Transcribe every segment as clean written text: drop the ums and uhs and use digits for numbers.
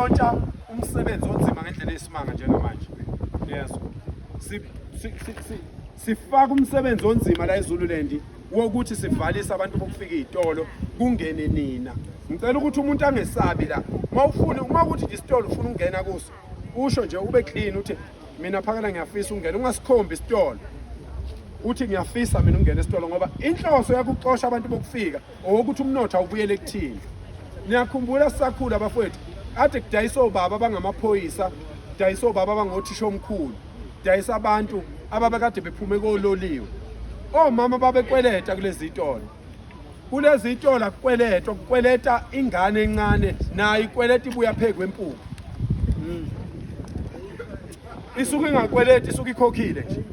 Lontsha umsebenzi onzima ngendlela eyisimanga njengamanje. Yezwa. Sifaka umsebenzi onzima la eZululand wokuthi sivalise abantu bokufika izitolo kungene nina. Ngicela ukuthi umuntu angesabi la. Mawufuna uma ukuthi nje isitolo ufuna ukungena kuso, usho nje ube clean uthi mina phakela ngiyafisa ukungena, ungasikhombi isitolo. Uthi ngiyafisa mina ukungena esitolo ngoba inhloso yakuxosha abantu bokufika owokuthi umnotho awubuyele kuthina. Niyakhumbula sisakhula bafowethu, kade kudayisa obaba abangamaphoyisa, kudayisa obaba abangothisha omkhulu, kudayisa abantu ababekade bephume kololiwe. Omama babekweleta kulezi zitolo. Kulezi zitolo akukweletwa, kukweleta ingane encane nayo ikweleta ibuya phezu kwempuphu. Isuke ingakweleti, isuke ikhokhile nje.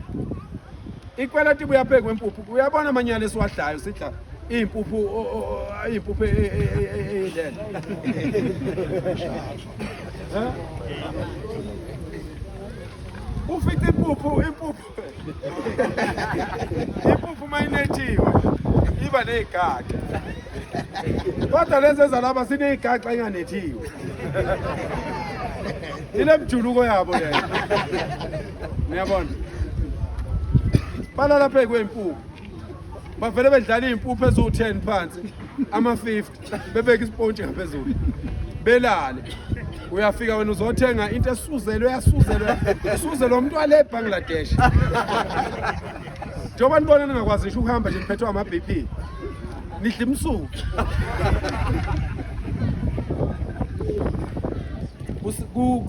Ikweleta ibuya phezu kwempuphu. Uyabona amanyala esiwadlayo sidla iy'mpuphu iy'mpuphu eyilele. Ufica impuphu impuphu impuphu uma inethiwe iba ney'gaxa kodwa lezi ezalaba siney'gaxa inganethiwe ile mjuluko yabo leyo niyabona balala phezu kwey'mpuphu bavele bedlala iy'mpuphu eziwu-10 phansi ama-50 bebeke isipontshi ngaphezulu belale uyafika wena uzothenga into esuzelwe yasuzelwa esuzelwa umuntu wale Bangladesh njengoba nibona ningakwazi ngisho ukuhamba nje niphethwe ama-BP nidla imsuku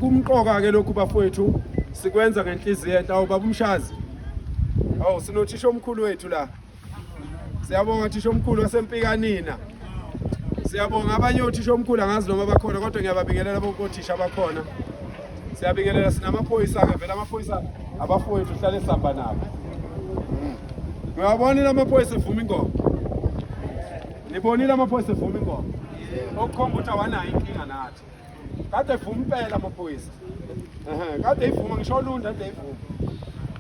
kumqoka-ke lokhu bafowethu sikwenza ngenhliziyo enhle awu baba umshazi awu sinothisha omkhulu wethu la Siyabonga thisha omkhulu waseMpikanina. Siyabonga abanye othisha omkhulu angazi noma bakhona kodwa ngiyababingelela bonke othisha abakhona. Siyabingelela sinamaphoyisa ke vele amaphoyisa abafowethu hlale sihamba nabo. Ngiyabonile amaphoyisa evuma ingoma. Nibonile amaphoyisa evuma ingoma. Okukhomba ukuthi awanayo inkinga nathi. Kade evuma impela amaphoyisa. Ehhe, kade ivuma ngisho olunda kade ivuma.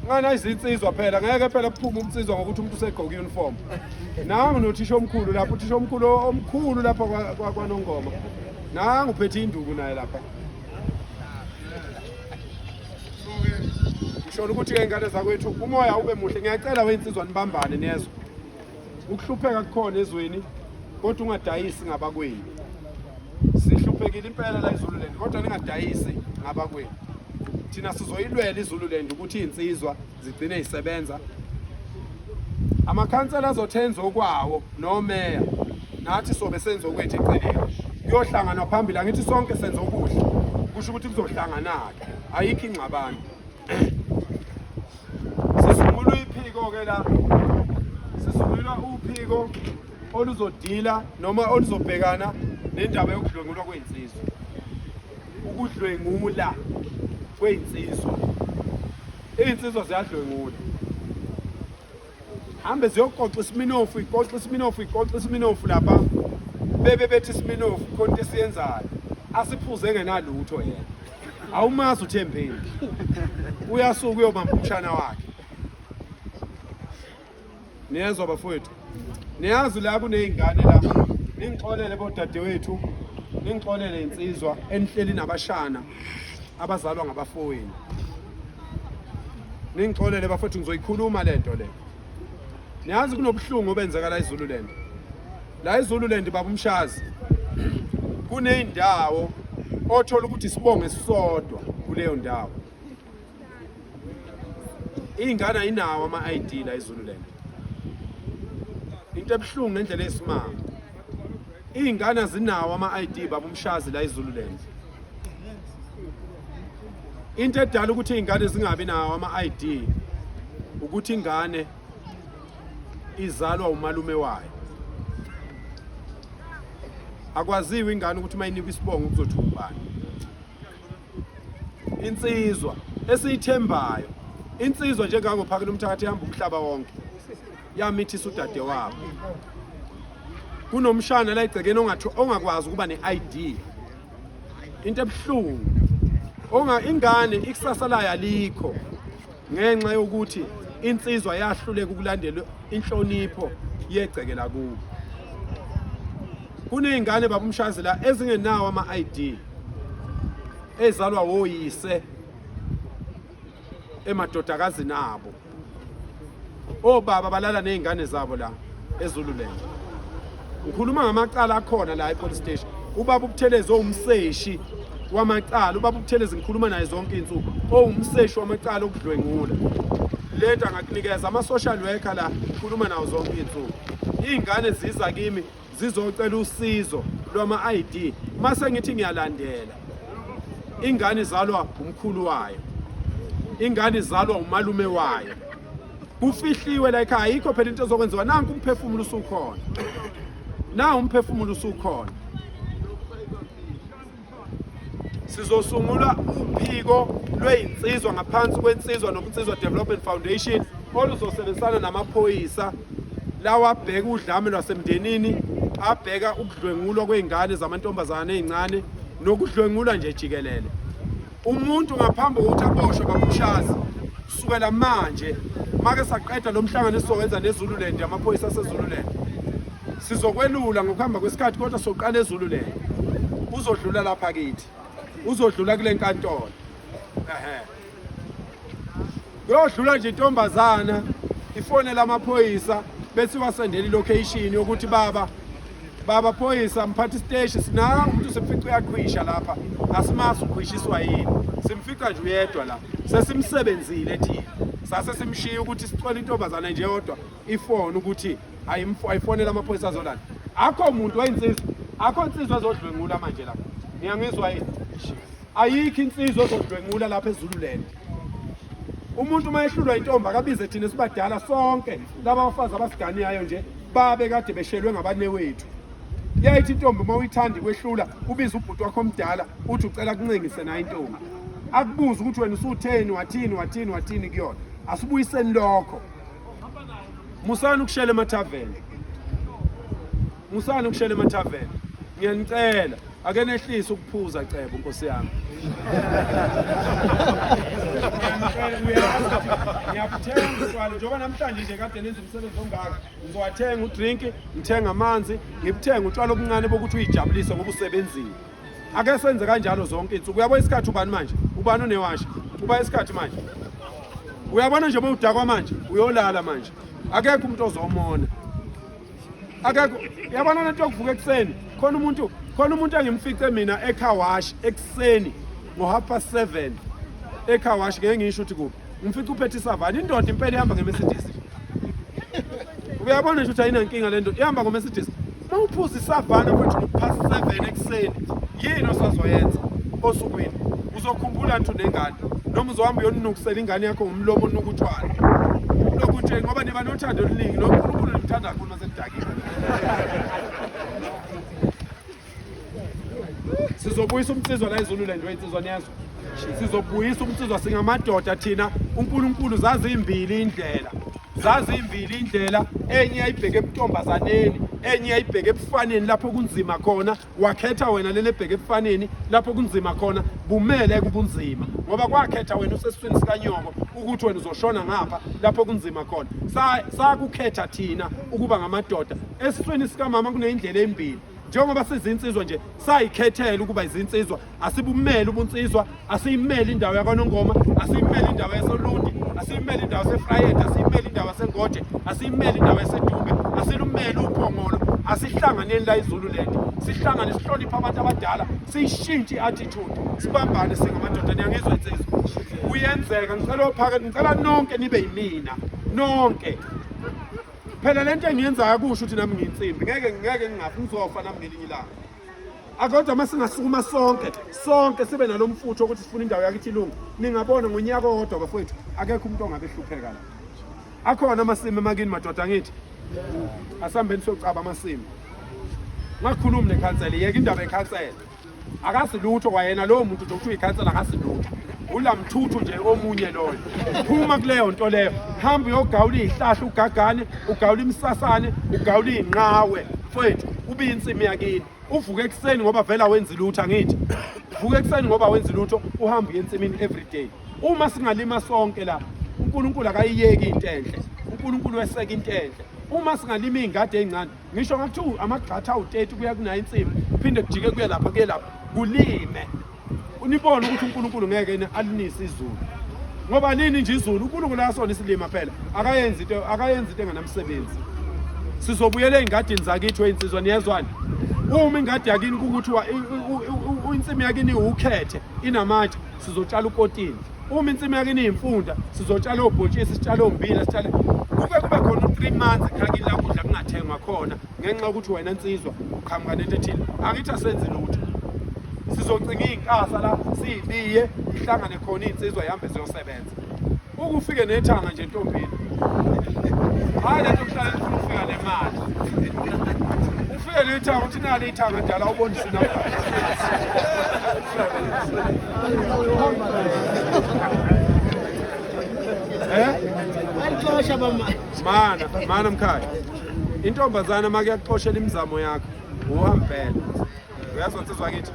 Ngana izinsizwa phela ngeke phela kuphume umnsizwa ngokuthi umuntu usegqoke uniform. Nangu nothisha omkhulu lapho, uthisha omkhulu omkhulu lapha kwaNongoma. Nangu uphethe induku naye lapha. Ngisho ukuthi ke ingane zakwethu umoya ube muhle. Ngiyacela weyinsizwa nibambane niyezwa. Ukuhlupheka kukhona ezweni kodwa ungadayisi ngabakwenu. Sihluphekile impela la eZululand kodwa ningadayisi ngabakwenu. Thina sizoyilwela iZululand ukuthi izinsizwa zigcine zisebenza. Amakhansela azothenza okwawo nomeya nathi sobe senza okwethu eceleni. Kuyohlanganwa phambili angithi sonke senza okuhle. Kusho ukuthi kuzohlangana-ke ayikho ingxabano. Sisungula iphiko-ke la, sisungula uphiko oluzodila noma oluzobhekana nendaba yokudlwengulwa kwey'nsizwa, ukudlwengula kwey'nsizwa. Iy'nsizwa ziyadlwengula, hambe ziyoqoqa isiminofu, iqoqa isiminofu, iqoqa isiminofu lapha, bebe bethi isiminofu khona into esiyenzayo, asiphuze engenalutho yena. Awumazi uThembeni, uyasuka uyobamba umshana wakhe. Niyezwa bafowethu, niyazi la kuney'ngane la, ningixolele bodadewethu, ningixolele insizwa enihleli nabashana abazalwa ngabafowenu. Ningixolele bafowethu, ngizoyikhuluma le nto le. Niyazi kunobuhlungu obenzeka la eZululand. La eZululand baba umshazi kuneyindawo othola ukuthi isibongo esisodwa kuleyo ndawo. Iy'ngane ayinawo ama-ID la eZululand. Into ebuhlungu ngendlela eyisimanga. Iy'ngane azinawo ama-ID baba umshazi la eZululand. Into edala ukuthi iy'ngane zingabi nawo ama-ID ukuthi ingane izalwa umalume wayo. Akwaziwa ingane ukuthi uma inikwa isibongo kuzothiwa ubani. Insizwa esiyithembayo, insizwa njengangophakela umthakathi ihamba umhlaba wonke, yamithisa udadewabo. Kunomshana la egcekeni ongakwazi ukuba ne-ID. Into ebuhlungu onga ingane ikusasa layo alikho ngenxa yokuthi insizwa yahluleka ukulandela inhlonipho yegceke lakubo. Kuney'ngane baba umshazi la ezingenawo ama-ID. ezalwa woyise emadodakazini abo. Obaba balala nezingane zabo la eZululand. Ngikhuluma ngamacala akhona la epolice station. Ubaba uButhelezi owumseshi wamacala, ubaba uButhelezi ngikhuluma naye zonke izinsuku, owumseshi wamacala okudlwengula. Lento angakunikeza ama-social worker la, ngikhuluma nawo zonke izinsuku. Iy'ngane ziza kimi zizocela usizo lwama-ID, mase ngithi ngiyalandela. Ingane izalwa umkhulu wayo, ingane izalwa umalume wayo. Kufihliwe la ekhaya, ayikho phela into ezokwenziwa. Nanku umphefumulo usukhona, nawu umphefumulo usukhona. Sizosungula uphiko lweyinsizwa ngaphansi kweNsizwa nobuNsizwa Development Foundation oluzosebenzisana namaphoyisa lawa abheka udlame lwasemndenini, abheka ukudlwengulwa kwey'ngane zamantombazane ey'ncane nokudlwengulwa nje jikelele. Umuntu ngaphambi kokuthi aboshwe bamshazi kusukela manje make saqeda lo mhlangano esizowenza neZululand, amaphoyisa aseZululand sizokwelula ngokuhamba kwesikhathi, kodwa soqala eZululand, uzodlula lapha kithi, uzodlula kule nkantolo. Ehe, kuyodlula nje intombazana ifonela amaphoyisa bese iwasendela ilocation yokuthi baba baba phoyisa mphathi siteshi sina umuntu simfica uyaqhwisha lapha, asimazi uqhwishiswa yini, simfica nje uyedwa la, sesimsebenzile thina, sase simshiya ukuthi sicela intombazana nje yodwa ifone ukuthi ayifonele amaphoyisa azolanda. Akho muntu wayinsizwa, akho insizwa ezodlwengula manje lapha, niyangizwa yini? Ayikho insizwa ezodlwengula lapha eZululand. Umuntu uma ehlulwa intombi akabize thina sibadala sonke, laba bafazi abasiganiyayo nje babe kade beshelwe ngabanewethu. Yayithi intombi uma uyithanda ikwehlula, ubize ubhuti wakho omdala uthi ucela kuncengise nayo intombi, akubuze ukuthi wena usutheni, wathini wathini wathini kuyona. Asibuyiseni lokho. Musani ukushela emathaveni, musani ukushela emathaveni, ngiyanicela, ake nehlise ukuphuza cebo, nkosi yami. Ngiyakuthenga utshwala njengoba namhlanje nje kade nenza umsebenzi ongaka, ngizowathenga udrink, ngithenga amanzi, ngibuthenga utshwala obuncane bokuthi uyijabulise ngoba usebenzile. Ake senze kanjalo zonke insuku. Uyabona isikhathi ubani manje? Ubani unewashi? Uba isikhathi manje. Uyabona nje uma udakwa manje, uyolala manje. Akekho umuntu ozomona. Akekho. Uyabona lento yokuvuka ekuseni? Khona umuntu, khona umuntu engimfice mina ecar wash ekuseni ngo-7:30 ecar wash, ngeke ngisho ukuthi kuphi. Ngimfice uphethe isavani, indoda impela ihamba ngeMercedes. Uyabona nje ukuthi ayinankinga le ndoda, ihamba ngoMercedes. Uma uphuza isavana futhi ngo-7:30 ekuseni, yini osazoyenza osukwini? Uzokhumbula nje unengane noma uzohamba uyonukisela ingane yakho ngomlomo onuka utshwala. Lokuthi ngoba niba nothando oluningi, noNkulunkulu nimthanda kakhulu mase nidakiwe. Sizobuyisa umnsizwa la eZululand, weyinsizwa niyezwa? Sizobuyisa umnsizwa, singamadoda thina. uNkulunkulu zazimbili indlela, zazimbili indlela, enye yayibheke ebuntombazaneni, enye yayibheke ebufaneni lapho kunzima khona. Wakhetha wena lena ebheke ebufaneni lapho kunzima khona, bumele kubunzima ngoba kwakhetha wena usesiswini sikanyoko ukuthi wena uzoshona ngapha lapho kunzima khona. Sakukhetha thina ukuba ngamadoda. Esiswini sikamama kuneyindlela embili, njengoba sizinsizwa nje sayikhethela ukuba izinsizwa, asibumele ubunsizwa, asiyimele indawo yakwaNongoma, asiyimele indawo yasoLundi, asiyimele indawo yaseFrayed, asiyimele indawo yaseNgoje, asiyimele indawo yaseDumbe, asilumele uPhongolo. Asihlanganeni la eZululand, sihlangane, sihloniphe abantu abadala, siyishintshe i-attitude, sibambane singamadoda. Niyangizwa insizwa? Kuyenzeka. Ngicela ophakathi, ngicela nonke nibe yimina nonke. Phela lento engiyenzayo akusho ukuthi nami ngiyinsimbi, ngeke ngeke ngingafi, ngizofa nami ngelinye ilanga. Akodwa uma singasukuma sonke sonke sibe nalo mfutho ukuthi sifuna indawo yakithi ilungu, ningabona ngonyaka owodwa bafowethu, akekho umuntu ongabe ehlupheka la. Akhona amasimu emakini madoda, angithi asihambeni siyocaba amasimu. Ungakhulumi nekhansela, yeka indaba yekhansela, akazi lutho kwayena lowo muntu nje okuthiwa ikhansela, akazi lutho, ulamthuthu nje omunye loyo. Phuma kuleyo nto leyo, hamba uyogawula iy'hlahla, ugagane, ugawula imisasane, ugawula iy'nqawe mfowethu, ubiye insimi yakini, uvuke ekuseni ngoba vele awenzi lutho, angithi vuka ekuseni ngoba awenzi lutho, uhambe uye ensimini every day. Uma singalima sonke la, uNkulunkulu akayiyeki into enhle, uNkulunkulu weseka into enhle. Uma singalima iy'ngadi ey'ncane, ngisho ngakuthiwa amagxatha awu-30 kuya kunayo insimi, kuphinde kujike kuye lapha kuye lapha, kulime. Unibone ukuthi uNkulunkulu ngeke alinise izulu. Ngoba lini nje izulu uNkulunkulu akasona isilima phela. Akayenzi into akayenzi into engenamsebenzi. Sizobuyela ezingadini zakithi weyinsizwa niyezwana. Uma ingadi yakini kukuthi insimi yakini iwukhethe inamatshe sizotshala ukotini. Uma insimi yakini iyimfunda sizotshala obhontshisi sitshale ombila sitshale kuke kube khona u-3 months ekhaya la kudla kungathengwa khona ngenxa yokuthi wena nsizwa uqhamuka nento ethile angithi asenzi lutho sizocinga iy'nkasa la siyibiye ihlangane khona iy'nsizwa ihambe ziyosebenza ukufike nethanga nje ntombini hhayi lento kuhlale lifuna ukufika nemali ufike nethanga uthi nali ithanga dala ubonise Eh? Bayixosha bama. Mana, mana mkhaya. Intombazana make yakuxoshela imizamo yakho, uhambe phela. Uyazwa nsizwa kithi?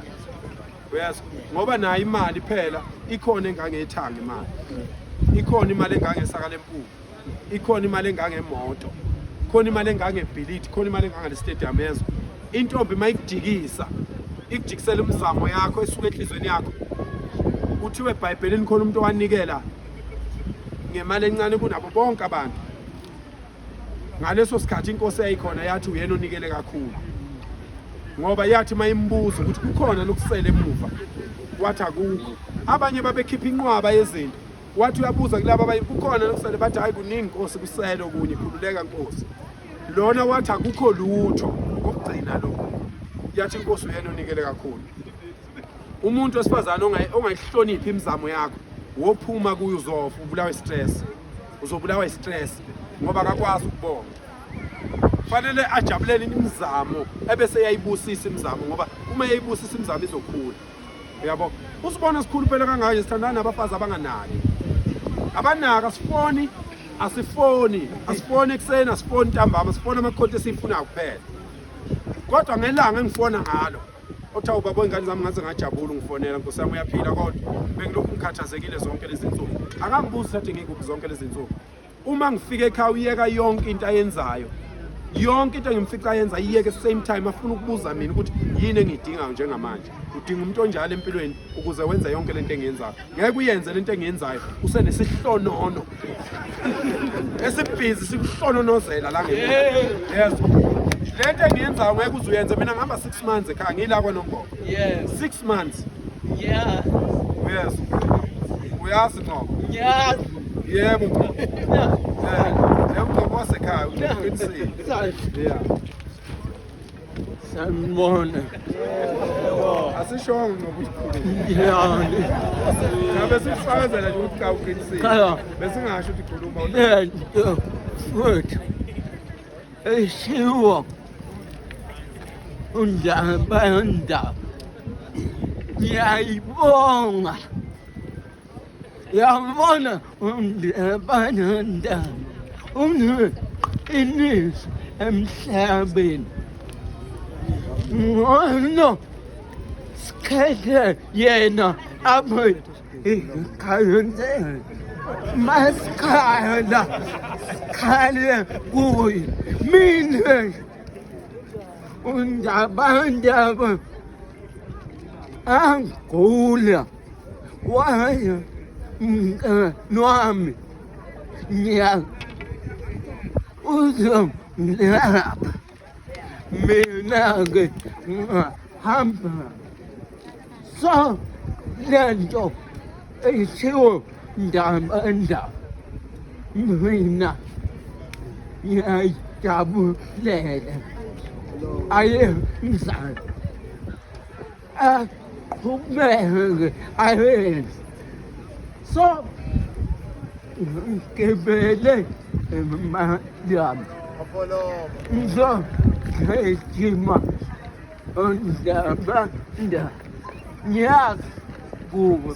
Uyazwa? Ngoba nayo imali phela ikhona engangethanga imali. Ikhona imali engangesaka lempuphu. Ikhona imali engangemoto. Khona imali engangebhilidi, khona imali engangale stadium yezwa. Intombi mayikujikisa, ikujikisela imizamo yakho esuka enhlizweni yakho. Kuthiwe eBhayibhelini khona umuntu owanikela ngemali encane kunabo bonke abantu. Ngaleso sikhathi inkosi yayikhona yathi uyena onikele kakhulu. Ngoba yathi mayimbuza ukuthi kukhona lokusele emuva, wathi akukho. Abanye babekhipha inqwaba yezinto. Wathi uyabuza kulaba abanye kukhona lokusele bathi hayi kuningi nkosi kusele okunye khululeka nkosi. Lona wathi akukho lutho kokugcina lo. Yathi inkosi uyena onikele kakhulu. Umuntu wesifazane ongayihloniphi imizamo yakho wophuma kuyo uzofa ubulawa stress. Uzobulawa stress ngoba akakwazi ukubonga. Fanele ajabulele imizamo ebese yayibusisa imizamo ngoba uma yayibusisa imizamo izokhula. Uyabo? Usibona sikhulu phela kangaka sithandana nabafazi abanganaki. Abanaka asifoni asifoni asifoni ekuseni asifoni ntambama sifona amakhonto esiyifunayo kuphela. Kodwa ngelanga engifona ngalo othiwa ubaba wey'ngane zami ngaze ngajabula ungifonela nkosi yami uyaphila kodwa bengilokhu ngikhathazekile zonke lezi nsuku akangibuzi ukuthi ngikuphi zonke lezi nsuku uma ngifika ekhaya uyeka yonke into ayenzayo yonke into engimfica ayenza iyeke same time afuna ukubuza mina ukuthi yini engiyidingayo njengamanje udinga umuntu onjalo empilweni ukuze wenze yonke lento engiyenzayo ngeke uyenze lento engiyenzayo usenesihlonono esibhizi sikuhlononozela la ngemuva yes lento engiyenzayo ngeke uze uyenze mina ngihamba 6 months ekhaya ngila kwaNongoma Yes. 6 months Yeah. yes uyazi Ngcobo Yeah. yebo Ngcobo Yeah. eh yebo Ngcobo wasekhaya uqinisile yeah Sanibona. Asishongo ngoba uyikhuluma. Yeah. Ngabe sikufakazela nje ukuthi cha uqinisile. Cha. Besingasho ukuthi khuluma. Lento futhi eshiwo undaba yondaba ngiyayibonga Yabona undaba nondaba uneqiniso emhlabeni ngcono sikhethe yena abe ikhansela masikhala sikhale kuye mina undabandaba angigula kwaye mngani wami ngiya uzongilapha mina-ke ngahamba so le nto eshiwo ndaba ndaba mina ngiyayijabulela ayemzali aqhubeke ayenze so ngigibele imali yami ngizogijima ondaba nda ngiyazi kubo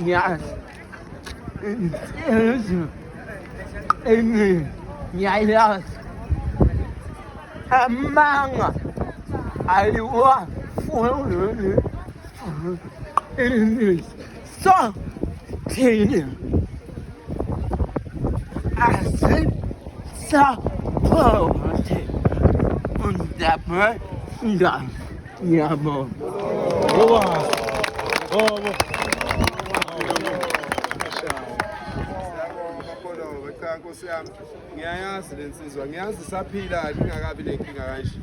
ngiyazi insizwa eningi ngiyayazi amanga ayiwafuni so thina asisaphothi undaba ndaba ngiyabonga. Ngobo. Siyabonga Mapholoba, cha Nkosi yami. Ngiyayazi le nsizwa, ngiyazi saphila ingakabi le nkinga kanje.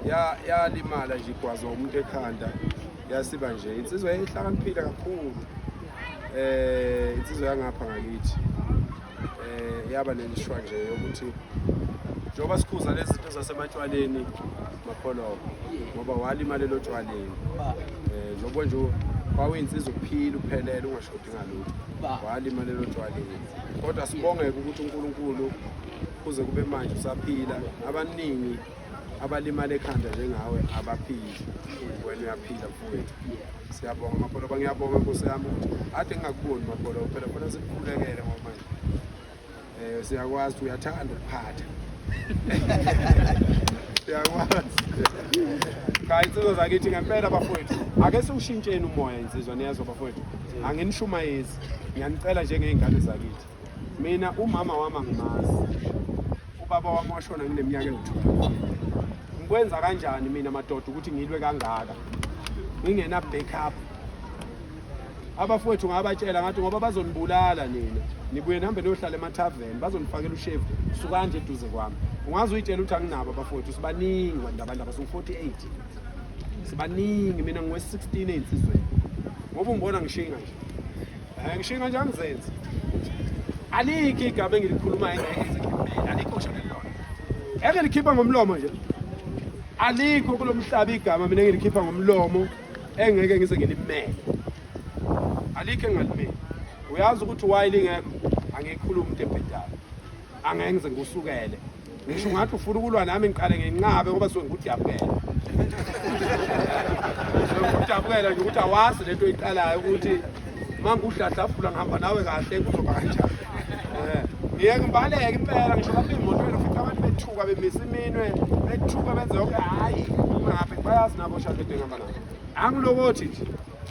Ya yalimala nje igwazwa umuntu ekhanda. Yasiba nje insizwa yayihlakaniphile kakhulu. Insizwa yangapha ngakithi. Yaba nelishwa nje yokuthi njengoba sikhuza lezi zinto zasematshwaleni Mapholoba, ngoba walimalela otshwaleni. Njengoba nje kwakuyinsizwa ukuphila uphelele ungashodi ngalutho. Walimalela otshwaleni. Kodwa sibongeke ukuthi uNkulunkulu kuze kube manje usaphila. Abaningi abalimala ekhanda njengawe abaphili. Wena uyaphila mfowethu. Siyabonga Mapholoba, ngiyabonga Nkosi yami ukuthi ade ngingakuboni Mapholoba, phela khona sikukhulekele ngoba manje siyakwazi uyathanda ukuphatha. Siyakwazi. Cha, insizwa zakithi ngempela bafowethu, ake siwushintsheni umoya insizwa, niyezwa bafowethu. Anginishumayezi, ngiyanicela njengey'ngane zakithi. Mina umama wami angimazi, ubaba wami washona ngineminyaka ewu-12. Ngikwenza kanjani mina madoda ukuthi ngilwe kangaka ngingena backup? Abafowethu ngabatshela ngathi ngoba bazonibulala nina, nibuye nihambe niyohlala emathaveni, bazonifakela ushevu, sukani nje eduze kwami. Ungaze uyitshela ukuthi anginabo abafowethu, sibaningi kwandabandaba, siwu-48, sibaningi. Mina ngiwe-16 ey'nsizweni, ngoba ungibona ngishinga nje, ngishinga nje angizenzi. Alikho igama engilikhulumayo engeke ngize ngilimele, alikho ngisho nelilodwa engilikhipha ngomlomo nje. Alikho kulo mhlaba igama mina engilikhipha ngomlomo engeke ngize ngilimele, alikho engingalimeli. Uyazi ukuthi why lingekho? Angikhulumi into ebhedayo, angeke ngize ngikusukele. Ngisho ungathi ufuna ukulwa nami ngiqale nginqabe ngoba suke ngikudabukela, ngikudabukela nje ukuthi awazi lento oyiqalayo, ukuthi uma ngikuhlahlafula ngihamba nawe kahle kuzoba kanjani. Ngiye ngibaleke impela, ngisho lapha ey'motweni ufica abantu bethuka bemisa iminwe, bethuka benze yonke, hhayi ungaphi, bayazi nabo shade engihamba nabo. Angilokothi nje.